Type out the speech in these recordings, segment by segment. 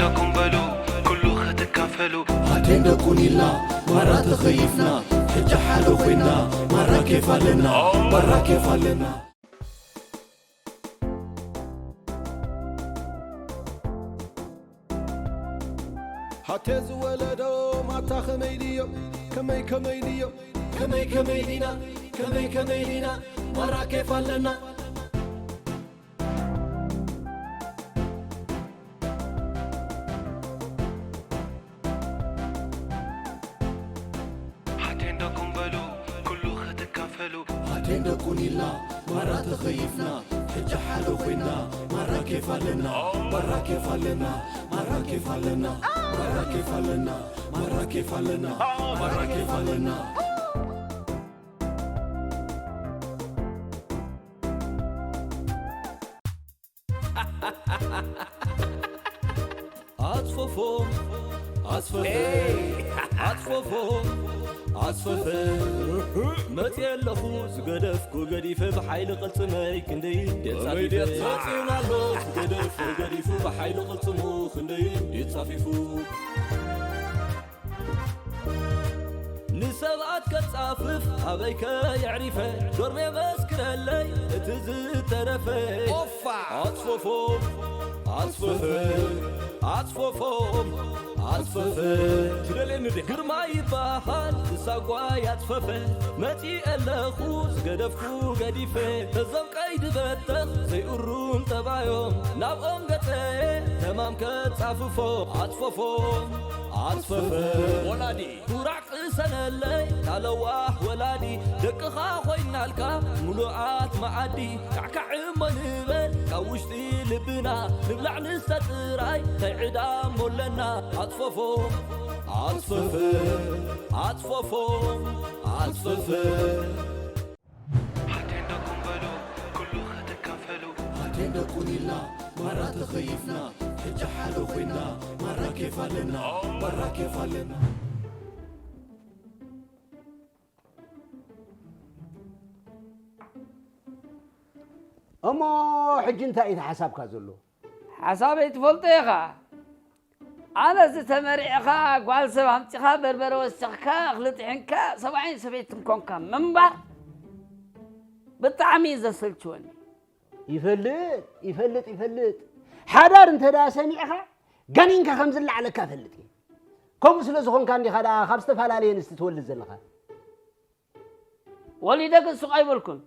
ደኩም በሉ ኩሉ ክትካፈሉ። ኣቴን ደቁን ኢልና ማራ ተኸይፍና፣ ሕጂ ሓደ ኮይና ማራ ኬፍ ኣለና፣ ማራ ኬፍ ኣለና። ሃቴ ዝወለዶ ማታ ከመይ ድዮም? ከመይ ከመይ ድዮም? ከመይ ከመይ ዲና? ከመይ ከመይ ዲና? ማራ ኬፍ ኣለና። ሓቴን ደኩም በሉ ኩሉ ክትካፈሉ። ሓቴን ደቁን ኢልና ማራ ተኸይፍና፣ ሕጂ ሓደ ኮይና ማራ ኬፍ ኣለና፣ ማራ ኬፍ ኣለና፣ ማራ ኬፍ ኣለና፣ ማራ ኬፍ ኣለና፣ ማራ ኬፍ ኣለና፣ ማራ ኬፍ ኣለና። ኣጽፈፎም ኣጽፈፈ ኣጽፈፎም ኣጽፈፈ መጽየ ኣለኹ ዝገደፍኩ ገዲፈ ብሓይሊ ቅልጽመይ ክንደይ ደጻፊፈ መጽዩን ኣሎ ዝገደፍኩ ገዲፉ ብሓይሊ ቅልጽሙ ክንደይ ደጻፊፉ ንሰብኣት ከጻፍፍ ኣበይከ የዕሪፈ ዶርሜ መስክረለይ እቲ ዝተረፈ ኦፋ ኣጽፈፎ ኣጽፈፈ ኣጽፈፎ ኣጽፈፈ ትደልየኒ ዲኻ ግርማ ይበሃል ክሳጓ ያጽፈፈ መጺ ኣለኹ ዝገደፍኩ ገዲፈ እዞም ቀይዲ በተኽ ዘይእሩም ጠባዮም ናብኦም ገጸ ተማም ከጻፍፎ ኣጽፈፎ ኣጽፈፈ ወላዲ ኩራዕ ቅሰነለይ ታለዋህ ወላዲ ደቅኻ ኮይናልካ ሙሉኣት መዓዲ ካዕካዕ እሞ ንበል ካብ ውሽጢ ልብና ንብላዕ ንስተ ጥራይ እንታይ ዕዳ እሞ ኣለና ኣጽፈፎ ኣጽፈፈ ኣጽፈፎ ኣጽፈፈ ሓቴን ደኩም በሉ ኩሉ ክትካፈሉ። ሓቴን ደቁን ኢልና ማራ ተኸይፍና፣ ሕጂ ሓደ ኮይና ማራ ኬፍ ኣለና፣ ማራ ኬፍ ኣለና። እሞ ሕጂ እንታይ እዩ እቲ ሓሳብካ ዘሎ? ሓሳበይ ትፈልጦ ኢኻ። ኣነስ ተመሪዕኻ ጓል ሰብ ኣምጺኻ በርበረ ወሲኽካ እኽሊ ጥሒንካ ሰብኣይን ሰበይትን ኮንካ ምንባር ብጣዕሚ እዩ ዘሰልችወኒ። ይፈልጥ ይፈልጥ ይፈልጥ ሓዳር እንተ ደኣ ሰሚዕኻ ጋኒንካ ከም ዝለዓለካ እፈልጥ እየ። ከምኡ ስለ ዝኾንካ እንዲኻ ደኣ ካብ ዝተፈላለየ ኣንስቲ ትወልድ ዘለኻ። ወሊደ ግን ሱቕ ኣይበልኩን።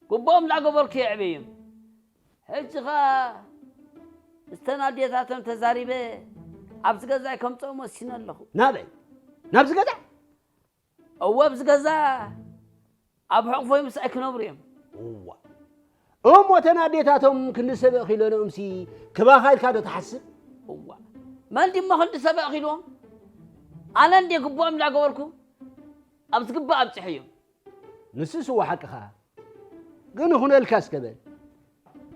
ግቡኦም እንዳገበርኩ የዕብዮም። ሕጂ ኸኣ ምስተን ኣዴታቶም ተዛሪበ ኣብዚ ገዛይ ከምጽኦም ወሲነ ኣለኹ። ናበይ? ናብዚ ገዛ? እወ ኣብዚ ገዛ ኣብ ሕቕፎይ ምስኣይ ክነብሩ እዮም። እዋ እሞ እተን ኣዴታቶም ክንዲ ሰብ ኣኺለንኦምሲ ክባኻ ኢልካ ዶ ትሓስብ? እዋ መን ድሞ ክንዲ ሰብ ኣኺልዎም? ኣነ እንድየ ግቡኦም እንዳገበርኩ ኣብ ዝግባእ ኣብጺሐዮም። ንስስ እወ ሓቅኻ። ግን ይኹነልካ እስከ በል።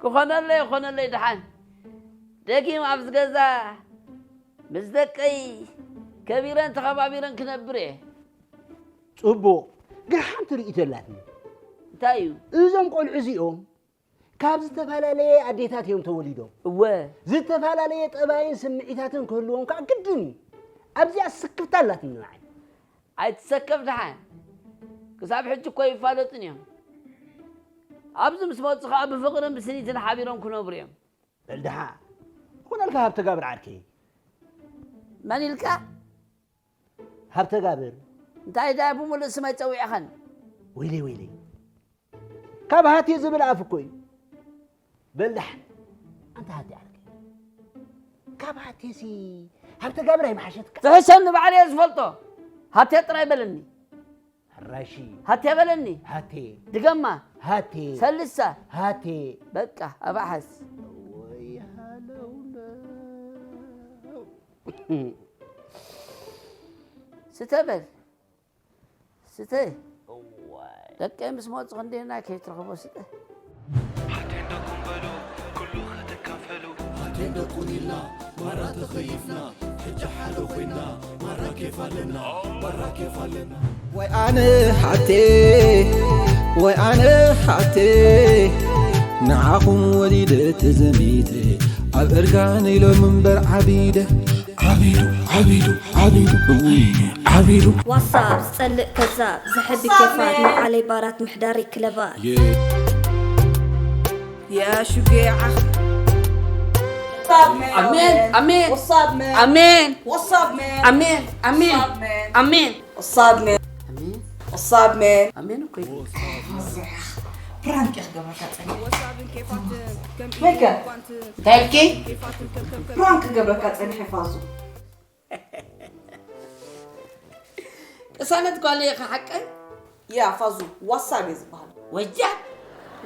ክኾነለይ ይኾነለይ ደሓን። ደጊም ኣብዚ ገዛ ምስ ደቀይ ከቢረን ተኸባቢረን ክነብር እየ። ጽቡቕ። ግን ሓንቲ ርእይቶ ኣላትኒ። እንታይ እዩ? እዞም ቆልዑ እዚኦም ካብ ዝተፈላለየ ኣዴታት እዮም ተወሊዶም። እወ። ዝተፈላለየ ጠባይን ስምዒታትን ክህልዎም ከዓ ግድን እዩ። ኣብዚኣ ስክፍታ ኣላትኒ ንዓይ። ኣይትሰከፍ ደሓን። ክሳብ ሕጂ እኮ ይፋለጡን እዮም። ኣብዚ ምስ መጹ ከዓ ብፍቕርን ብስኒትን ሓቢሮም ክነብሩ እዮም። በል ደሓ። ይኹነልካ ሃብተጋብር ዓርከይ። መን ኢልካ? ሃብተጋብር። እንታይ ደኣ ብምሉእ ስመይ ጸዊዕኻኒ? ወይለይ ወይለይ። ካብ ሃቴ ዝብል ኣፍ እኮ እዩ። በል ደሓን። ኣንታ ሃቴ ዓርከይ። ካብ ሃቴሲ ሃብተጋብር ኣይምሓሸትካ? ትሕሸኒ ባዕለይ እየ ዝፈልጦ። ሃቴ ጥራይ በለኒ። ሕራሺ። ሃቴ በለኒ። ሃቴ። ድገማ። ሃቴ። ሰልሳ። ሃቴ። በቃ ኣባሓስ። ወይ ሃለውለው። ስተ በል። ስተ። እዋይ። ደቀይ ምስ መጹ ክንደየናይ ከይትረኽቦ ስተ። ሓቴን ደኩም በሉ ኩሉ ክትካፈሉ። ሓቴን ደቁን ኢልና ማራ ተኸይፍና፣ ሕጂ ሓደ ኮይና ማራ ኬፍ ኣለና፣ ማራ ኬፍ ኣለና። ወይ ኣነ ሓቴ፣ ወይ ኣነ ሓቴ፣ ንዓኹም ወሊደ ተዘሚተ፣ ኣብ እርጋን ኢሎም እምበር ዓቢደ ዓቢዱ ዓቢዱ ዓቢዱ ዓቢዱ ዋሳብ ዝጸልእ ከዛብ ዝሕቢ ኬፋት ንዓለይ ባራት ምሕዳር ይክለባት يا شقيعة Amen, amen. What's up, man? Amen. What's up, man? Amen. Amen. What's up, man? Amen. What's up, man? Amen. What's up, man? Amen. Okay. ፕራንክ ክገብረካ ጸኒሐ መከ እንታይ ኢልኪ? ፕራንክ ክገብረካ ጸኒሐ ፋዙ። ቅሳነት ጓል ኢኻ ሓቀይ? ያ ፋዙ ዋሳብ እየ ዝበሃል። ወጃ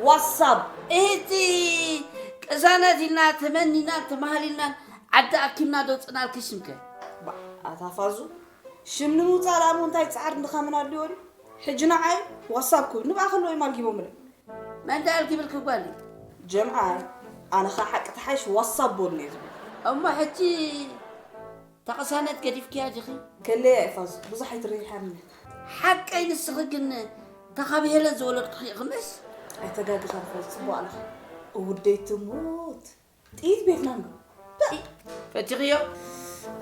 ዋሳብ እቲ ቅሳነት ኢልና ተመኒናን ተማሃሊልናን ዓዲ ኣኪብና ዶ ጽናልኪ ሽምከ? ኣታ ፋዙ ሽም ንምውፃእ ደኣ እንታይ ፃዕሪ እንድኻምን ኣድልዮ ድዩ? ሕጂ ንዓይ ዋሳብ ክብል ንብኣ ከለዉ እዮም ኣልጊቦምለይ። መን ደኣ ኣልጊብልኪ ጓል? ጀምዓይ ኣነ ኸ ሓቂ ተሓይሽ ዋሳብ ቦኒ እየ ዝብል። እሞ ሕጂ ተቐሳነት ገዲፍክያ ዲኺ? ከለያ እየ ፋዙ ብዙሕ ኣይትረይሓኒ። ሓቀይ ንስኺ ግን ተኻብ ሄለን ዝወለድኩኺ ኢኺ ምስ? ኣይተጋግኻን ፋዙ ፅቡቕ ኣለኻ። እውደይ ትሙት ጥይት ቤትናም ግን ፈቲኽዮ?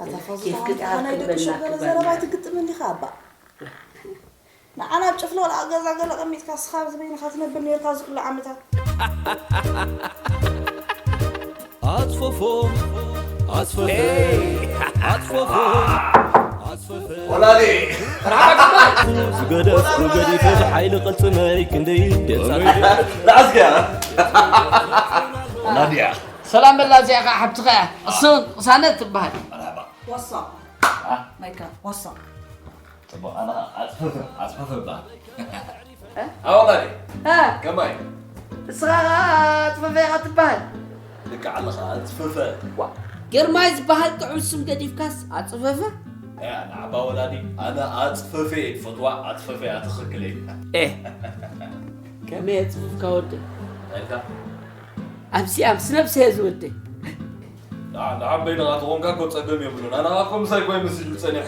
ኣታ ፋዙ ኬፍ ተሃንካ ክትኣክል ናይ ደቂ በላ ሸገረ ክበላ ዘረባ ኣይትግጥም እንዲኻ ኣባ። ንዓና ኣብ ጭፍለቕ ገዛ ገለ ቀሚጥካ ስኻ ኣብዚ በይንኻ ትነብር ነርካ እዚ ኩሉ ዓመታት። ኣጽፈፎ ኣጽፈፈ ኣጽፈፎ ኣጽፈፈ ወላዲ ዝገደፍኩ ገዲፈ ብሓይሊ ቅልጽመይ ክንደይ ደጻ ንዓስከ ወላዲያ ሰላም በላ እዚኣ ከዓ ሓብትኻ እያ። እሱ ቅሳነት ትበሃል። ዋሳ ናይካ ዋሳ ጽቡቕ ኣነ ኣጽፈፈ ኣጽፈፈ እበሃል ኣወላዲ ከማይ እስኻ ከዓ ኣጽፈፈ ኢኻ ትበሃል። ልክዕ ኣለኻ ኣጽፈፈ ግርማይ ዝበሃል ጥዑም ስም ገዲፍካስ ኣጽፈፈ ያ ንዓባ ወላዲ ኣነ ኣጽፈፈ እየ ትፈትዋ ኣጽፈፈ እያ ትኽክል እየ ኤ ከመይ ኣጽፍፍካ ወደይ ታይልካ ኣምሲ ኣምሲ ነብሰ እየ ዝወደይ ንዓበይ ንኻ ተኾንካ እኮ ጸገም የብሉን ኣነ ኻብ ከምሳይ ኮይ መሲሉ ጸኒሕ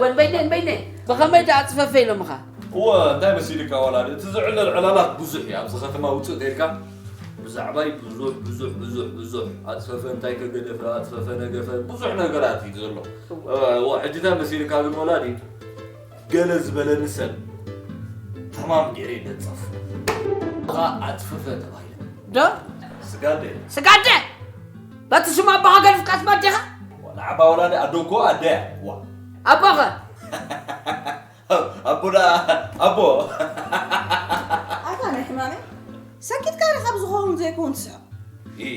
ወንበይነ ንበይነ ብኸመይ ደኣ ኣጽፈፈ ኢሎምኻ እወ እንታይ መሲልካ ወላዲ እቲ ዝዕለል ዕላላት ብዙሕ እዩ ኣብዚ ከተማ ውፅእ ተልካ ብዛዕባይ ብዙሕ ብዙሕ ብዙሕ ብዙሕ ኣፅፈፈ እንታይ ከገደፈ ኣፅፈፈ ነገፈ ብዙሕ ነገራት እዩ ዘሎ ሕጂ እንታይ መሲልካ ግን ወላዲ ገለ ዝበለኒ ሰብ ተማም ገይረ ይነፀፍ ኣፅፈፈ ተባሂለ ዶ ስጋደ ስጋደ በቲ ሽም ኣቦኻ ገዲፍካስ ኣዴኻ ንዓባ ወላዲ ኣዶ እኮ ኣደያ ዋ ኣቦኸ ኣቦ ደኣ ኣቦ ኣታ ናይ ሕማመይ ሰኪትካ ዲኻ ብዝኸውን ዘይከውን ትስሕቕ ኢ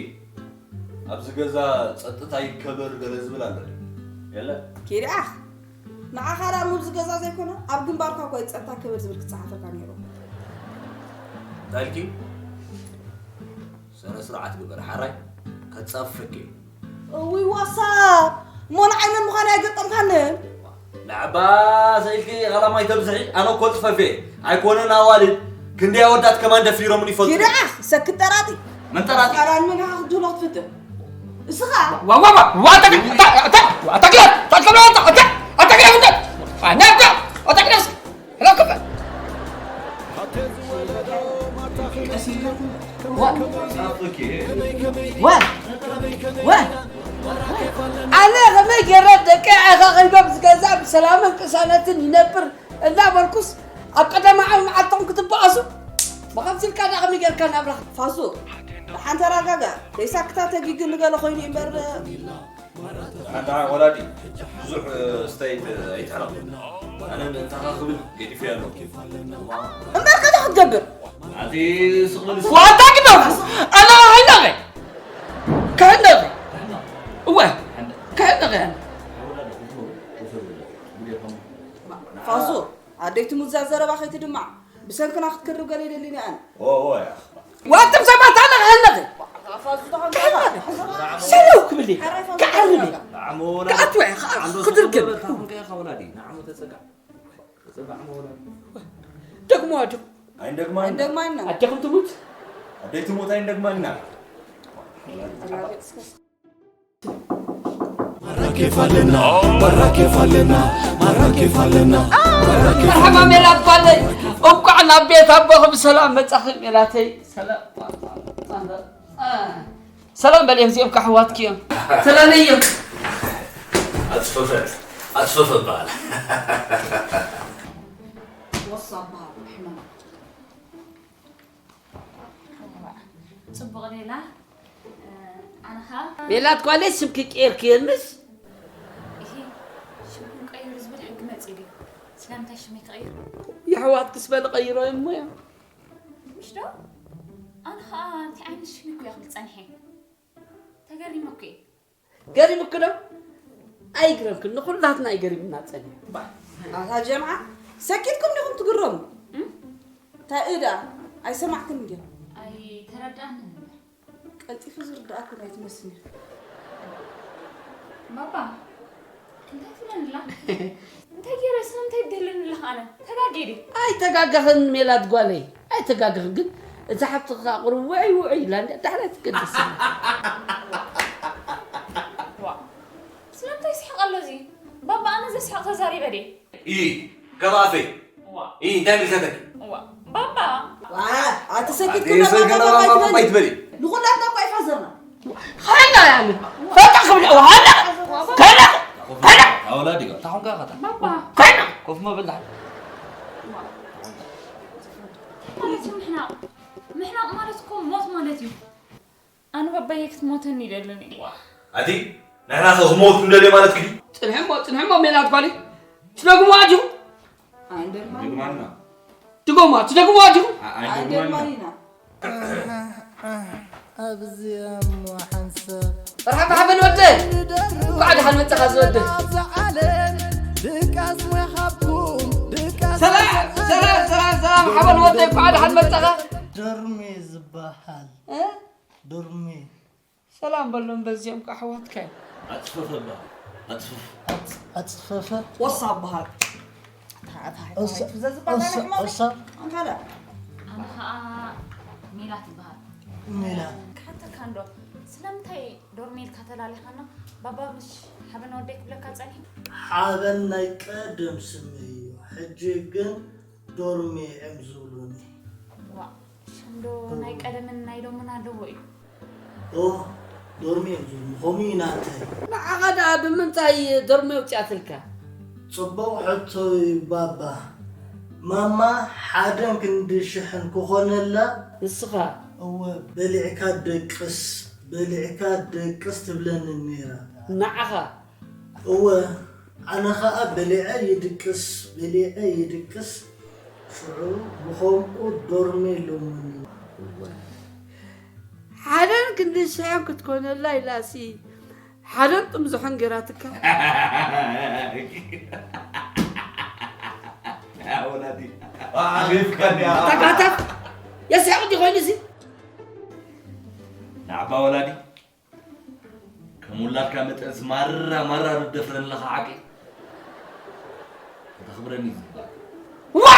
ኣብዚ ገዛ ጸጥታ ይከበር ገለ ዝብል ኣሎ ድዩ? የለ ኪድኣኽ ንዓኻ ደኣ ኣብዚ ገዛ ዘይኮነ ኣብ ግንባርካ እኳ እዩ ጸጥታ ክበር ዝብል ክጸሓፈካ ነይሩ እንታይ ኢልኪ? ስነ ስርዓት ግበር ሓራይ ከጻፍፈኪ እዩ እውይ ዋሳ እሞ ንዓይ መን ምዃን ኣይገጠምካንን ንዓባ ሰኢልኪ ቐላማይ ተብዝሒ ኣነ እኮ ጽፈፌ ኣይኮነን ኣዋልድ ክንደይ ኣወዳት ከማን ደፊሮምን ይፈልጡ ኪድኣኽ ሰክት ጠራጢ መን ጠራጢ ቃላን መን ኢኻ ክትህሎ ክትፍትን እስኻ ኣነ ከመይ ገይረ ደቂ ኣኻኺበ ምስ ገዛ ብሰላምን ቅሳነትን ይነብር እናበልኩስ ኣብ ቀዳማይ መዓልቶም ክትበኣሱ ብኸምዚ ኢልካ ደኣ ከመይ ጌርካ ናብራኻ ፋሱ ደሓን ተረጋጋ ደይሳክታ ተጊግ ንገለ ኮይኑ እዩ እምበር ሓንታ ወላዲ ብዙሕ ስታይት ኣይትሕረቕ ኣነ ምእንታኻ ክብል ገዲፈ ኣለኹ እምበር ከደ ክትገብር ኣቲ ስቕልስ ዋታ ግደፉ ኣነ ክሕነቐ ክሕነቐ እወ ክሕነቐ ኣነ ፋሱ ኣደይ ትሙት እዛ ዘረባ ከይትድማዕ ብሰንክና ክትከርብ ገለ ይደሊኒ ኣነ ኦያ ዋትም ሰባት ኣነ ክሕነቐ ፋሱ ተኾንካ ሰለው ክብል እየ ክዓርብ እየ ክኣትወ እየ ክድርግም ወላዲ ንዓሞ ተጸጋ ተጸጋ ዓሞ ወላዲ ደግመዋ ዶ ኣይንደግማን እንደግማና ኣደኹም ትሙት ኣደይ ትሞት ኣይንደግማና ማራ ኬፍ ኣለና ማራ ኬፍ ኣለና ማራ ኬፍ ኣለና ማራ ኬፍ መርሓባ ሜላት ጓለይ እንኳዕ ናብ ቤት ኣቦኺ ብሰላም መጻኺ ሜላተይ ሰላም ሰላም በል፣ እዚኦም ከሕዋትኪ እዮም። ሰላም እዮም። ኣጽፈፈት፣ ኣጽፈፈ በሃል። ወሳ በሃል ሕመም። ጽቡቕ ሌላ። ኣነ ኸዓ ሜላት ጓለይ፣ ስምኪ ቀይርኪ የምስ? እሂ፣ ሽምኩም ቀይሩ ዝብል ሕጊ መጺኡ ድዩ? ስለምንታይ ሽመይ ክቕይር? የሕዋትክስ በሊ ቀይሮ እሞ እዮም። ምሽ ዶ? ኣነ ኸዓ እንታይ ዓይነት ሽም እኮ እየ ክብል ጸኒሐ። ተገሪመ እኮ እየ። ገሪምኪ ዶ? ኣይግረምክን፣ ንኹላትና እዩ ገሪምና ጸኒሑ። ኣታ ጀምዓ ሰኪትኩም ዲኹም ትግረሙ? እንታይ እዳ ኣይሰማዕክን እንዲኹም? ኣይተረድኣንን እምበር። ቀልጢፉ ዝርድኣኩም ኣይትመስልን። ባባ እንታይ ትብለኒ ኣላ? እንታይ ገይረ ስለምንታይ ትደልኒ ኣለኻ ኣነ? ተጋግየ ድየ? ኣይተጋገኽን ሜላት ጓለይ፣ ኣይተጋገኽን። ግን እዛ ሓብትኻ ቁሩብ ውዕይ ውዕይ ኢላ እንድያ ዳሕራይ ትገድስ። ዋ ስለምንታይ ይስሕቕ ኣሎ እዚ? ባባ ኣነ ዘስሕቕ ተዛሪበ ድየ? እይ ካብ ኣፈይ እይ እንታይ ምልከተኪ? ዋ ባባ ዋ ኣቲ ሰኪት ሰገራ ባባ ክመጣ ይትበሊ ንኹላትና እኳ ይፋዘርና ኸና ያለ ፈታ ክብለ ውሃለ ከና ከና ኣውላዲ ታኹም ከኸታ ባባ ከና ኮፍ መብል ዳሕ ማለት እዩ ምሕናቕ ምሕናቕ ማለት እኮ ሞት ማለት እዩ። ኣነ ባባየ ክትሞተኒ ይደልን እዩ። ኣቲ ንሕና ሰብ ክመውት እንደልዮ ማለት ክዲ ጽንሕሞ ጽንሕሞ ሜላት ጓሊ ትደግሞ ኣጆ ኣይንደልማን ድግማና ትጎማ ትደግሞ ኣጆ ኣይንደልማን ኢና ኣብዚኣሞ ሓንሳብ መርሓባ ሓበን ወደ እንኳዕ ደሓን መጻኻ ዝወደ ኣብዛ ዓለም ድቃስ ሞይኻብኩም ድቃስ ሰላም ሰላም ሰላም ሰላም ሓበን ወደ እንኳዕ ደሓን መጻኻ ዶርሜ ዝበሃል ዶርሜ ሰላም በሎም በዚኦም ከኣሕዋትካ እዮም ኣጽፈፈ በሃል ኣጽፈፈ ኣጽፈፈ ወሳ በሃል ኦሳ ኣንታዳ ኣነ ከዓ ሜላት ይበሃል። ሜላ ክሓተካ እንዶ ስለምንታይ ዶርሜ ኢልካ ተላሊኻና? ባባ ምሽ ሓበን ወደይ ክብለካ ጸኒሑ። ሓበን ናይ ቀደም ስመይ እዩ። ሕጂ ግን ዶርሜ እዮም ዝብሉኒ። ዋ ሽምዶ ናይ ቀደምን ናይ ሎምን ኣለዎ እዩ። ኦ ዶርሜ እዮም ዝብሉኒ። ከምኡ እዩ ናተይ። ንዓኻ ደኣ ብምንታይ ዶርሜ ውፅኣትልካ? ጽቡቕ ሕቶ እዩ ባባ። ማማ ሓደን ክንዲ ሽሕን ክኾነላ ንስኻ እወ በሊዕካ ደቅስ በሊዕካ ደቅስ ትብለኒ ነይራ። ንዓኻ እወ ኣነ ኸኣ በሊዐ ይድቅስ በሊዐ ይድቅስ ሽዑ ብኸምኡ ዶርሜ ሎምኒ። ሓደን ክንዲ ሽሕን ክትኮነላ ኢላሲ ሓደን ጥምዝሖን ገይራትካ። ወላዲ ኣግሪፍካኒ ተካታፍ የስሕቕ እንዲ ኮይኑ ሲ ንዓባ ወላዲ ከም ውላድካ መጠንስ ማራ ማራ ዶ ደፍረኒ ኣለኻ ሓቂ ከተኽብረኒ እዩ ዝግባእ ዋ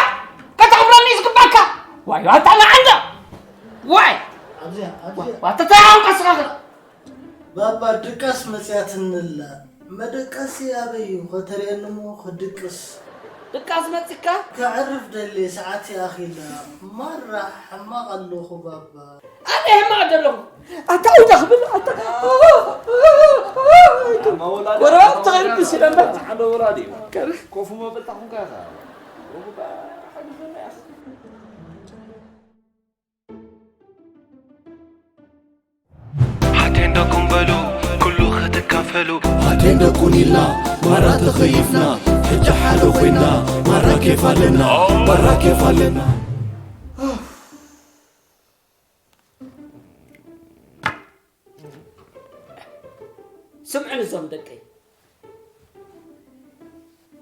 ከተኽብረኒ እዩ ዝግባካ። ዋይ ኣታ ንዓንዳ ዋይ ኣብዚኣ ኣብዚኣ ዋተተራውን ቀስራኽራ ባባ ድቃስ መጽያትንላ መደቀሲ ኣበይ እዩ ከተርእየኒ እሞ ክድቅስ ድቃስ መጽካ ከዕርፍ ደልየ ሰዓት ይኣኺላ ማራ ሕማቕ ኣለኹ ባባ ኣነ ሕማቕ ዘለኹ ኣታ ውዳ ክብል ኣታ ወረባት ተቐይርኩ ሲለመት ሓደ ወላዲ እዩ ኮፉ መበልታ ኩንካ ኢኻ ሓቴን ደኩም በሉ ኩሉ ክትካፈሉ ኣቴንደኩን ኢልና ማራ ተኸይፍና ሕጂ ሓደ ኮይና ማራ ኬፍ ኣለና ማራ ኬፍ ኣለና ስምዑ ንዞም ደቀይ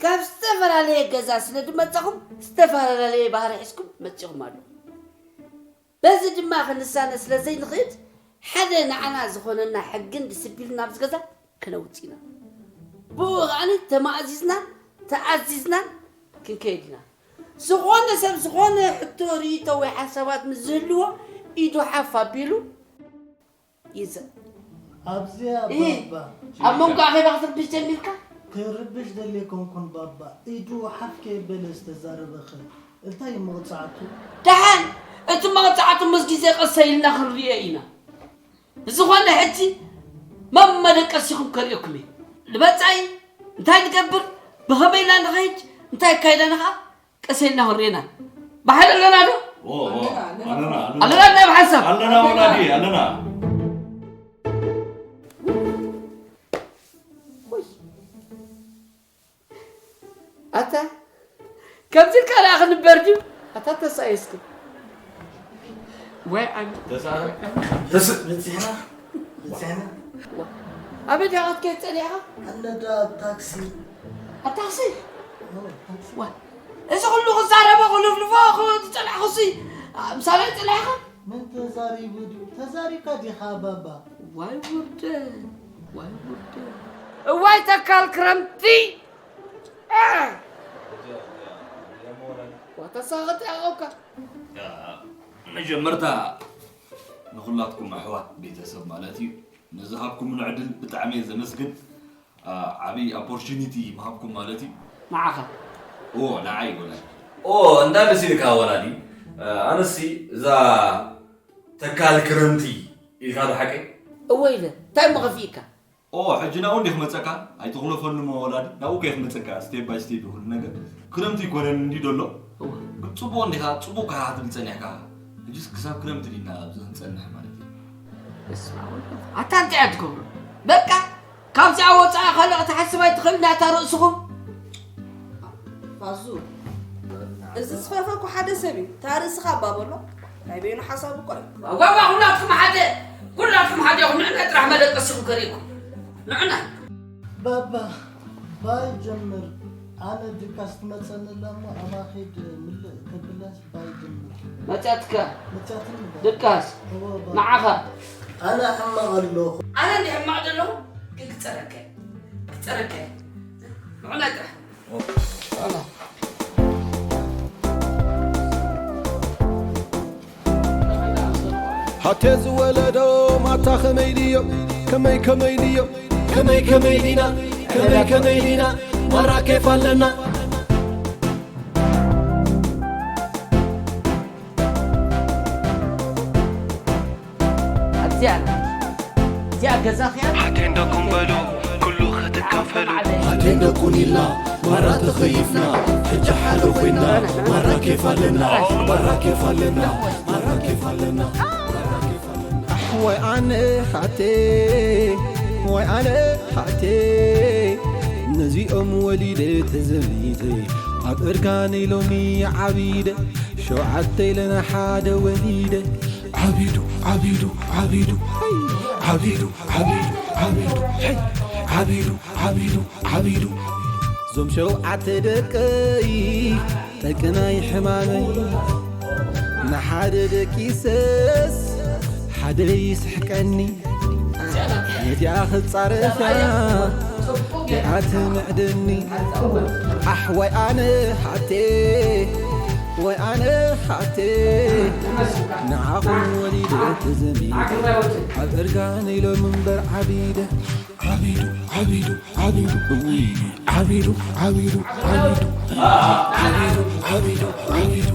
ካብ ዝተፈላለየ ገዛ ስለ ድመጻኹም ዝተፈላለየ ባህሪ ሒዝኩም መጺኹም ኣለኹም በዚ ድማ ክንሳነ ስለ ዘይንኽእል ሓደ ንዓና ዝኾነና ሕግን ዲስፕሊን ኣብዚ ገዛ ክነውጽእ ኢና ብኡ ከዓኒ ተማእዚዝናን ተኣዚዝናን ክንከይድ ኢና ዝኾነ ሰብ ዝኾነ ሕቶ ርእይቶ ወይ ሓሳባት ምስ ዝህልዎ ኢዱ ሓፍ ኣቢሉ ይዘ ኣብዚኣ እህ፣ ባባ ኣብ መንጎ ኣኼባ ክትርብሽ ጀሚርካ ክርብሽ ደልየ ኮንኩን ባባ ኢዱ ሓፍ ከየበለ ዝተዛረበኸ እንታይ እዩ መቕጻዕቱ ደሓን እቲ መቕጻዕቱ ምስ ግዜ ቀሰ ኢልና ክንርዮ ኢና ብዝኾነ ሕጂ መመደቀሲኹም ከርእየኩም እየ። ንመጻኢ እንታይ ንገብር፣ ብኸመይ ኢልና ንኸይድ፣ እንታይ ኣካይዳና ኸዓ ቀስ ኢልና ክርእየና። ብሓይሊ ኣለና ዶ? ኣለና፣ ኣለና። ኣለና፣ ኣለና። ኣለና ናይ ብሓንሳብ። ኣለና ወላዲ፣ ኣለና። ኣታ ከምዚ ኢልካ ደኣ ክንበር ድዩ? ኣታ ተሳየስኩ። ወይ ኣን- ተሳረ። ተስ- በጺሕና? በጺሕና? ኣበይ ዲኻ ክትከይድ ጸኒሕኻ? ኣነ ዳ ኣብ ታክሲ። ኣብ ታክሲ? ኦ፣ ታክሲ። ዋ፣ እዚ ኩሉ ክዛረቦ፣ ክልፍልፎ፣ ክጸናሕኩሲ፣ ምሳና ይጸናሕኻ? መን ተዛሪቡ ድዩ? ተዛሪብካ ዲኻ ባባ? ዋይ ውርደት፣ ዋይ ውርደት። እዋይ ተካል ክረምቲ! ዋተሳኸጥ ያቐውካ። መጀመርታ ንኹላትኩም ኣሕዋት ቤተሰብ ማለት እዩ፣ ንዝሃብኩምኒ ዕድል ብጣዕሚ እየ ዘመስግን። ዓ-፣ ዓብዪ ኦፖርቹኒቲ ምሃብኩም ማለት እዩ። ንዓኻ? ኦ፣ ንዓይ ወላዲ። ኦ፣ እንታይ መሲልካ ወላዲ? ኣነሲ እዛ ተካል ክረምቲ ኢልካ ዶ ሓቀይ? እወ ኢለ፣ እንታይ እሞ ከፊእካ? ኦ፣ ሕጂ ናብኡ እንዲ ክመጸካ፣ ኣይትኹለፈኒ እሞ ወላዲ፣ ናብኡ ከይ ክመጸካ፣ ስቴፕ ባይ ስቴፕ እዩ ኩሉ ነገር። ክረምቲ ይኮነን እንዲ ደሎ። እወ። ግን ጽቡቕ እንዲኻ፣ ጽቡቕ ከሓትል ጸኒሕካ። ሕጂስ ክሳብ ክረምቲ ዲና ኣብዚ ክንጸንሕ ማለት እዩ? በስመ ኣብ ወወልድ። ኣታ እንታይ እያ ትገብሮ? በቃ፣ ካብዚኣ ወጻኢ ካልእ ክትሓስብ ኣይትኽእል፣ ናታ ርእስኹም። ፋዙ፣ እዚ ዝፈፈኩ ሓደ ሰብ እዩ። እታ ርእስኻ እባ በሎ። ናይ በይኑ ሓሳብ እኮ እዩ። ዋዋ፣ ኩላትኩም ሓደ፣ ኩላትኩም ሓደ ኢኹም። ንዕና ጥራሕ መደቀስኩም ከሪእኩም። ንዕና። ባባ፣ ባይ ጀምር። ኣነ ድቃስ ትመጸኒ ኣላ እሞ ኣማኺድ ምልእ ከብላስ ባይ ጀምር። መጺኣትካ። መጺኣትኒ ባባ። ድቃስ። እወ ባባ። ንዓኻ። ኣነ ሕማቕ ኣለኹ። ኣነ እንዲ ሕማቕ ዘለኹ ግን ክጸረከ። ክጸረከ። ንዕና ጥራሕ። ሃቴ ዝወለዶ ማታ ከመይ ድዮ? ከመይ ከመይ ድዮ? ከመይ ከመይ ዲና? ከመይ ከመይ ዲና? ማራ ኬፍ ኣለና። ኣብዚኣ እዚኣ ገዛኽያ? ሓቴን ደቁን በሉ ኩሉ ክትካፈሉ። ሓቴን ደቁን ኢልና ማራ ተኸይፍና፣ ሕጂ ሓደ ኮይና ማራ ኬፍ ኣለና፣ ማራ ኬፍ ኣለና፣ ማራ ኬፍ ኣለና፣ ማራ ኬፍ ኣለና። ኣሕ ወይ ኣነ ሓቴ፣ ወይ ኣነ ሓቴ፣ ነዚኦም ወሊደ ተዘሚተ፣ ኣብ እርጋነይ ሎሚ ዓቢደ፣ ሸውዓተ ኢለ ንሓደ ወሊደ፣ ዓቢዱ፣ ዓቢዱ፣ ዓቢዱ፣ ዓቢዱ፣ ዓቢዱ፣ ዓቢዱ፣ ዓቢዱ፣ ዓቢዱ፣ ዓቢዱ። እዞም ሸውዓተ ደቀይ ጠቅናይ ሕማመይ፣ ንሓደ ደቂሰስ ሓደ ይስሕቀኒ። ነቲኣ ክጻረፋ እቲኣ ትምዕደኒ። ኣሕ ወይ ኣነ ሓቴ፣ ወይ ኣነ ሓቴ፣ ንዓኹም ወሊደ ተዘሚተ፣ ኣብ እርጋነይ ሎም እምበር ዓቢደ። ዓቢዱ፣ ዓቢዱ፣ ዓቢዱ፣ ዓቢዱ፣ ዓቢዱ፣ ዓቢዱ፣ ዓቢዱ፣ ዓቢዱ፣ ዓቢዱ።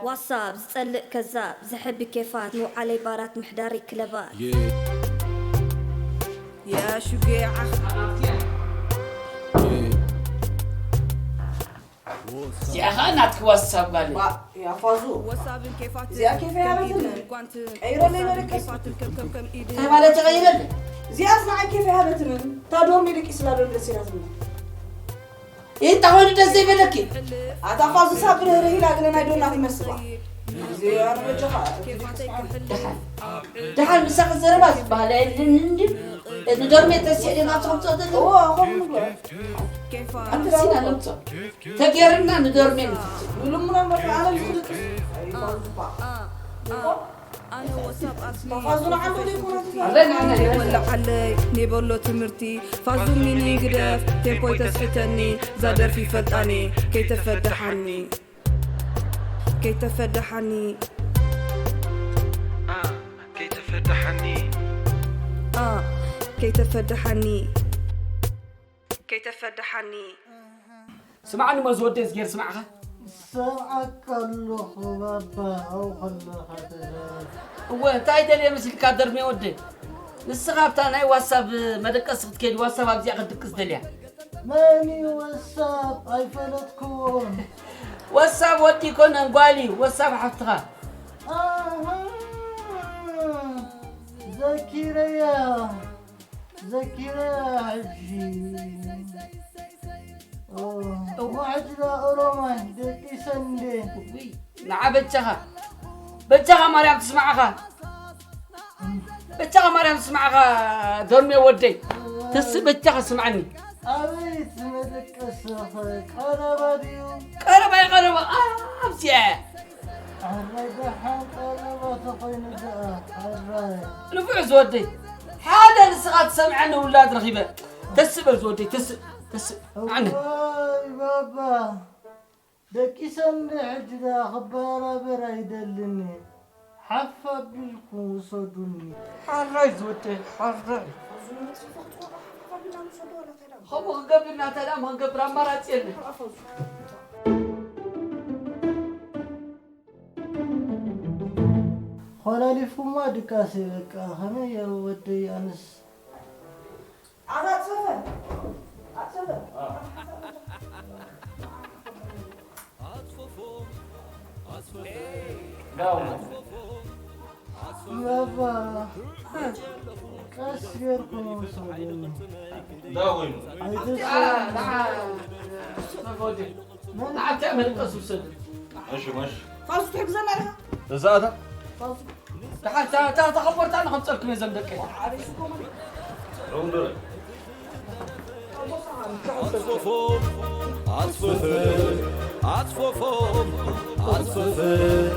ዋሳብ ዝጸልእ ከዛብ፣ ዝሕቢ ኬፋት፣ መውዓለይ ባራት፣ ምሕዳረይ ክለባት። ያ ሹጌ ዓኽ። እዚኣ ኸኣ ናትኪ ዋሳብ ጓለይ። ዋ፣ ያ ፋዙ። ዋሳብን ኬፋትን እዚኣ ኬፍ ከም ኣይሃበትንን። ኢድን ጓንትን። ቀይረለይ ዋሳብን በለከስ። ኬፋትን ከም፣ ከም፣ ከም ኢድን እንታይ ማለት ይቐይረለይ? እዚኣስ ንዓይ ኬፍ ኣይሃበትንን። እታ ዶርሜ ደቂስላ ዶ ደስ ኢላትኒ። ይህ እንታይ ኮይኑ ደስ ዘይበለኪ? ኣታ ፋዙ ሳብ ብርህርህ ኢላ ገለ ናይ ዶና ትመስል። እዚ ኣነ በጃኻ። ደሓን። ደሓን ምሳኺ ዘረባ ዝበሃል ኣይደልን እንድዩ። ንዶርሜ ተሲዕልና ንስኹም ትወስዱ? እዎ፣ ከምኡ ንግበር። ኣንተ ሲና ለምጾ። ተጌርና ንዶርሜ ንትጽ። ንልምኖ መርዓ ኣነ ዝኽልጥስ። ኣይፋዙ እባ። ኣነ ወሳብ ኣስሊ ተፋዙ ንዓመል ይኩነት። ኣለና፣ ኣለና። ወላዓለይ ኔበሎ ትምህርቲ ፋዙ ሚኒ ግደፍ ቴምፖይ ተስሕተኒ ዛደርፊ ፈልጣኒ ከይተፈደሓኒ። ከይተፈደሓኒ። ኣ፣ ከይተፈደሓኒ። ኣ፣ ከይተፈደሓኒ። ከይተፈደሓኒ። ስምዓኒ እሞ ዝወደይ ዝጌር ስማዕኻ። ሰምዓካ ኣለኹ ባባ፣ ኣብኡ ከለኻ ተዛረብ። እወ፣ እንታይ ደልየ መሲልካ ደርሜ ወደይ? ንስኻ ኣብታ ናይ ዋሳብ መደቀሲ ክትከይድ፣ ዋሳብ ኣብዚኣ ክትድቅስ ደልያ። መን እዩ ወሳብ? ኣይፈለጥክዎን። ወሳብ ወዲ ኣይኮነን፣ ጓል እዩ፣ ወሳብ ሓፍትኻ። ኣሃ፣ ዘኪረያ። ዘኪረ ሕጂ። ኦ፣ እሞ ሕጂ ደኣ ኦሮማይ ደቂሰ እንዴ? ውይ፣ ንዓ በጃኻ፣ በጃኻ ማርያም ትስማዕኻ፣ በጃኻ ማርያም ትስማዕኻ፣ ዶርሜ ወደይ፣ ተስእ በጃኻ ስምዓኒ። ኣበይ እቲ መደቀሲ ኸ ቀረባ ድዩ? ቀረባ እዩ፣ ቀረባ፣ ኣብዚኣ። ኣረ ደሓን ቀረባ ተኾይኑ ደኣ፣ ኣረ። ንፉዕ ዝወደይ፣ ሓደ ንስኻ ትሰምዐኒ ውላድ ረኺበ። ተስእ በል ዝወደይ፣ ተስእ፣ ተስእ፣ ኣነ። እዋይ ባባ፣ ደቂሰ እንደ ሕጂ ደኣ ክበራበር ኣይደልን። ሓፍ ኣቢልኩም ውሰዱኒ። ሓራይ ዝወደይ፣ ሓራይ። ከምኡ ክንገብር ኢና፣ እንታይ ደኣ ክንገብር ኣማራጺ የለን። ኾላሊፉማ ድቃሴ በቃ፣ ከመይ ገይሩ ወደይ ኣነስ። ኣታ ኣጽፈፈ፣ ኣጽፈፈ። ባባ፣ ቀስ ጌርኩም ውሰዱኒ። ኣይትስ-፣ ንዓብቲ መደቀሲ ውሰዱ። እሺ፣ እሺ። ፋዙ ትሕግዘና ኢኻ? እዛ ኣታ? ፋዙ። ደሓን፣ እታ፣ እታ፣ እታ ኸቦርታ ንኸምፀልኩም እየ ዘም ደቀይ። ኣጽፈፎ፣ ኣጽፈፈ፣ ኣጽፈፎ፣ ኣጽፈፈ።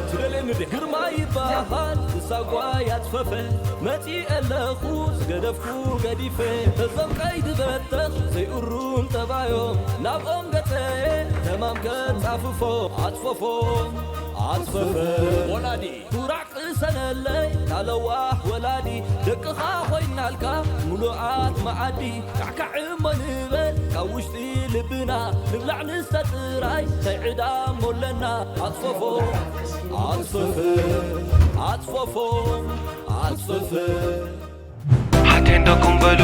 ትደልየኒ ድየ? ግርማ ይበሃል፣ እዛ ጓይ ኣጽፈፈ። መጺኤ ኣለኹ፣ ዝገደፍኩ ገዲፈ። እዞም ቀይዲ በተኽ ዘይእሩም ጠባዮም፣ ናብኦም ገጸ ተማም ከጻፍፎ። ኣጽፈፎ፣ ኣጽፈፈ። ወላዲ። ኩራዕ ቅሰነለይ፣ ታለዋሕ ወላዲ። ደቅኻ ኮይናልካ፣ ምሉኣት መኣዲ። ካዕካዕ እሞ ንበል፣ ካብ ውሽጢ ልብና። ንብላዕ ንስተ ጥራይ፣ እንታይ ዕዳ እሞ ኣለና? ኣጽፈፎ፣ ኣጽፈፈ፣ ኣጽፈፎ፣ ኣጽፈፈ። ሓቴን ደኩም በሉ፣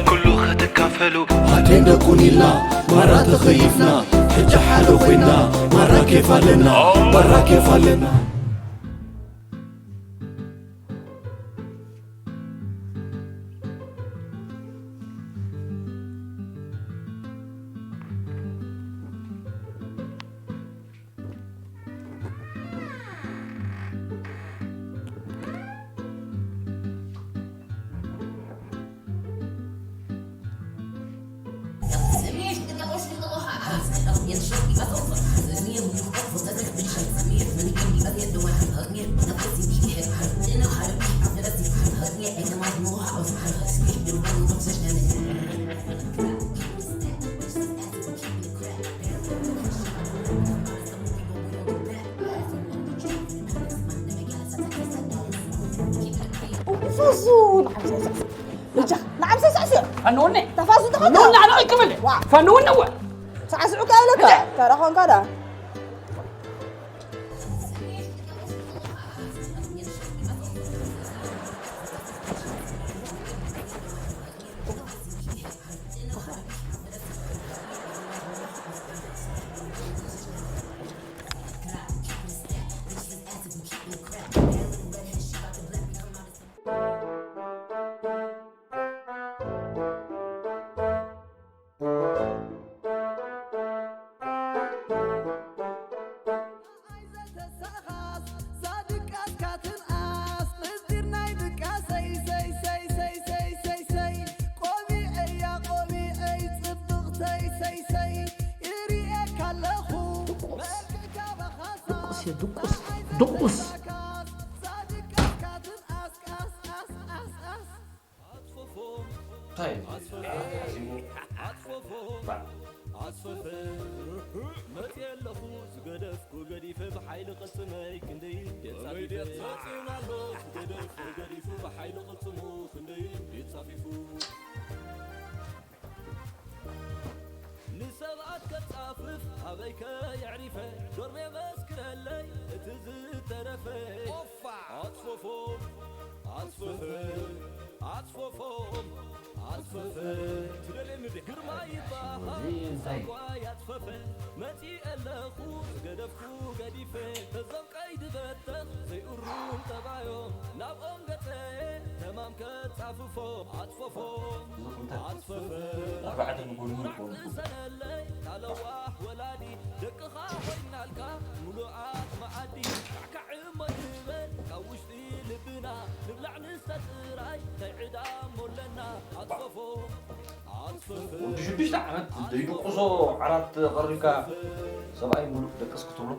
ኩሉ ክትካፈሉ። ሓቴን ደቁን ኢልና፣ ማራ ተኸይፍና። ሕጂ ሓደ ኮይና፣ ማራ ኬፍ ኣለና፣ ማራ ኬፍ ኣለና። ፋዙ፣ ንዓምሰ ሳዕስዕ። ንጃ፣ ንዓምሰ ሳዕስዕ። ኣነውኒ። ተፋዙ ተኸተል። ኣነውኒ፣ ኣነ ኣይክብል። ዋ። ፈንውኒ እወ። ሳዕስዑ ከ ኣለካ? ተረኾንካ ዳ? ድቁስ እየ፣ ድቁስ፣ ድቁስ። እንታይ? ኣጽፈፎ፣ ኣጽፈፈ፣ መጽየ ኣለኹ ዝገደፍኩ ገዲፈ ብሓይሊ ቅልጽመይ ክንደይ ደጻፊፈ። መጽዩን ኣሎ ዝገደፍኩ ገዲፉ ብሓይሊ ቅልጽሙ ክንደይ ደጻፊፉ። ንሰብኣ ከጻፍፍ ኣበይከ የዕሪፈ ዶርሜ መስክረለይ እቲ ዝተረፈ ኣጽፈፎ ኣጽፈፈ ኣጽፈፎ ኣጽፈፈ ትደልየኒ ድያ? ግርማ ይበሃል ሳጓ ያጽፈፈ መጺ ኣለኹ ዝገደፍኩ ገዲፈ እዞም ቀይዲ በተኽ ዘይእሩም ጠባዮም ናብኦም ገጸ ተማም ከጻፍፎ ኣጽፈፎ ኣጽፈፈ ኣርባዕተ ንጎኒ ይኮኑ። ሰነለይ ካለዋህ ወላዲ ደቅኻ ኮይናልካ ምሉኣት መኣዲ ካዕካዕ እሞ ይበል ካብ ውሽጢ ልብና ንብላዕ ንስተ ጥራይ እንታይ ዕዳ እሞ ኣለና ኣጽፈፎ ኣጽፈፈ ወዲ ሽዱሽተ ዓመት ዘይድቅሶ ዓራት ቀሪብካ ሰብኣይ ሙሉእ ደቅስ ክትብሎ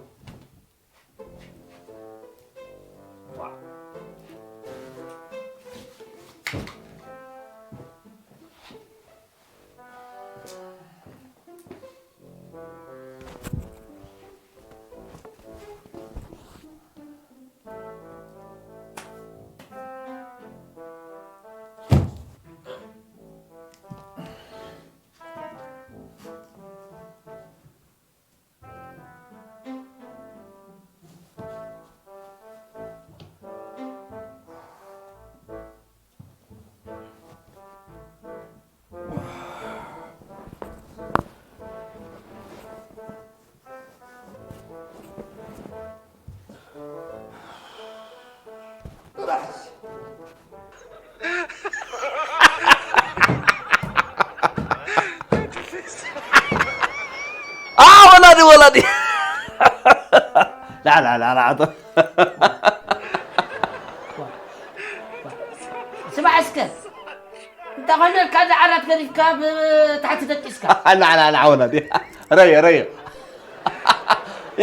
ولدي ولدي لا لا لا لا ስማዕ እስከ እንተ ኾነ ካብዚ ዓራት ገዲፍካ ብታሕቲ ደቂስካ لا لا لا ولدي ريا ريا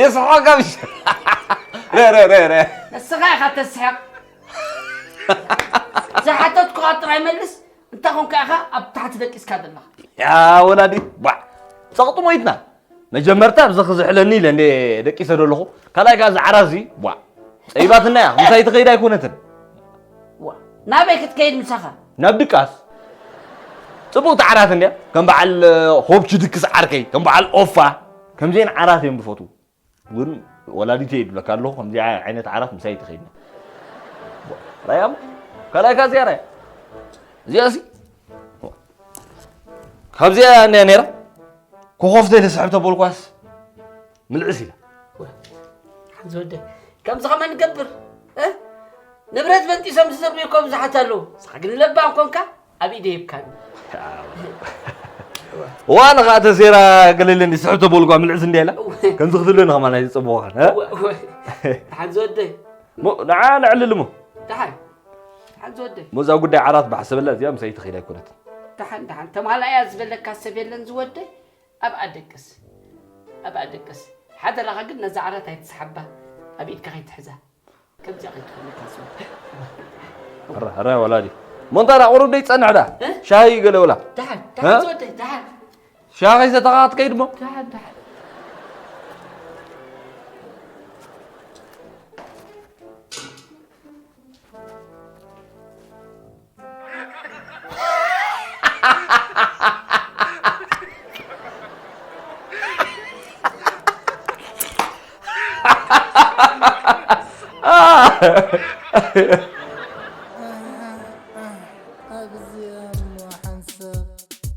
يصحوك مش ريا ريا ريا ريا እስኻ ኢኻ ተስሕቕ ዝሓተትኩኻ ጥራይ መልስ እንታይ ኾንካ ኢኻ ኣብ ታሕቲ ደቂስካ ዘለኻ ያ ወላዲ ቧዕ ጸቕጢ ሞይትና መጀመርታ ኣብዚ ክዝሕለኒ ኢለ እንደ ደቂሰ ዘለኹ ካልኣይ ከኣ ዝዓራዚ ቧዕ ጸይባትና እያ ምሳይ ትኸይድ ኣይኮነትን ዋ ናበይ ክትከይድ ምሳኻ ናብ ድቃስ ጽቡቕቲ ዓራት እንድያ ከም በዓል ሆብቺ ድክስ ዓርከይ ከም በዓል ኦፋ ከምዚአን ዓራት እዮም ዝፈትዉ ግን ወላዲተይ ይብለካ ኣለኹ ከምዚ ዓይነት ዓራት ምሳይ ትኸይድና ራያም ካልኣይ ከኣ እዚኣ ራያ እዚኣ ሲ ካብዚኣ እንድያ ነይራ ኮኾፍተይ ልስሕብ ተበልኳስ ምልዕስ ኢላ ሓንቲ ወደይ ከምዚ ኸመ ንገብር እ? ንብረት በንጢሶም ዝዘርብዩ እኮ ብዙሓት ኣለዉ ንስኻ ግን ለባም ኮንካ ኣብ ኢደ ሂብካኒ ዋነ ኸዓ ተሴራ ገለለኒ ስሕብ ተበልኳ ምልዕስ እንድያ ኢላ ከምዚ ክትብለኒ ኸማ ናይ ዝጸበኹኻን እ? ወ- ወ- ሓንቲ ወደይ ሞ ንዓ ነዕልል እሞ ደሓን ደሓን ዝወደይ ሞዛ ጉዳይ ዓራት ባሕሰበላ እዚኣ ምሳይ ትኸይድ ኣይኮነትን ደሓን ደሓን ተማላእያ ዝበለካ ሰብ የለን ዝወደይ ኣብኣ ደቅስ ኣብኣ ደቅስ ሓደራኻ ግን ነዛ ዓራት ኣይትስሓባ ኣብ ኢድካ ከይትሕዛ ከምዚኣ ከይትኾነካ ዝወደይ ረ ወላዲ ሞንታ ዳ ቁሩብ ደይ ጸንሕ ዳ ሻሂ ገለ ወላ ደሓን ደሓን ዝወደይ ደሓን ሻሂ ከይሰተኻ ክትከይድ እሞ ደሓን ደሓን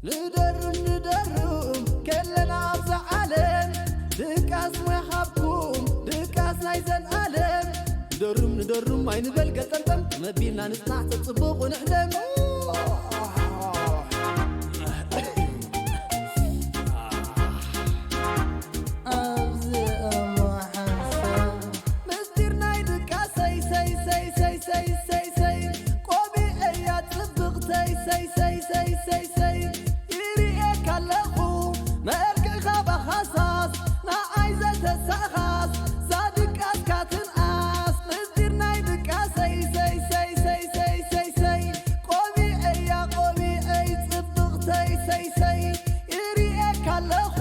ንደርም ንደርም ከለና ኣብዛ ዓለም ድቃስ ሞያ ሃብኩም ድቃስ ናይዘን ዓለም ንደርም ንደርም ኣይንበል ገጠምጠም መቢልና ንጽናዕ ተጽብቑ ንሕለም ኣብዚ እሞ ሓንሳብ ምስጢር ናይ ድቃሰይ ሰይ ሰይ ሰይ ሰይ ሰይ ሰይ ቆቢዐያ ጽብቕተይ ሰይ ሰይ ሰይ ሰይ ሰይ ይርእየካ ኣለኹ መልክዕኻ ባኻሳስ ንዓይ ዘተሳኻስ ዛድቃስካ ትንኣስ ምስጢር ናይ ድቃሰይ ሰይ ሰይ ሰይ ሰይ ሰይ ሰይ ቆቢዐያ ቆቢዐይ ጽብቕተይ ሰይ ሰይ ይርእየካ ኣለኹ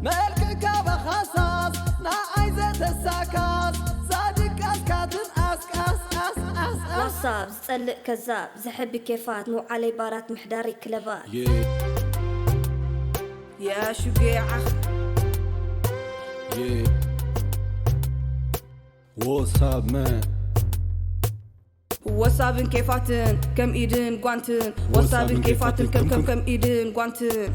መልክዕካ ባኻሳስ ንዓይ ዘተሳካስ ዛድቃስካ ትንኣስ ቃስ ቃስ ቃስ ቃስ ዋትሳብ ዝጸልእ ከዛብ ዘሕቢ ኬፋት ምውዓለይ ባራት ምሕዳረይ ክለባት يا شجاعة. Yeah. What's up, man? ወሳብን ኬፋትን ከም ኢድን ጓንትን፣ ወሳብን ኬፋትን ከም ከም ከም ኢድን ጓንትን።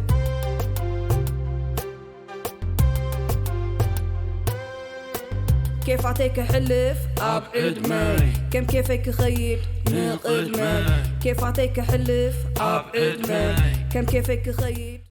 ኬፋተይ ክሕልፍ ኣብ ዕድመይ፣ ከም ኬፈይ ክኸይድ ንቕድመይ። ኬፋተይ ክሕልፍ ኣብ ዕድመይ፣ ከም ኬፈይ ክኸይድ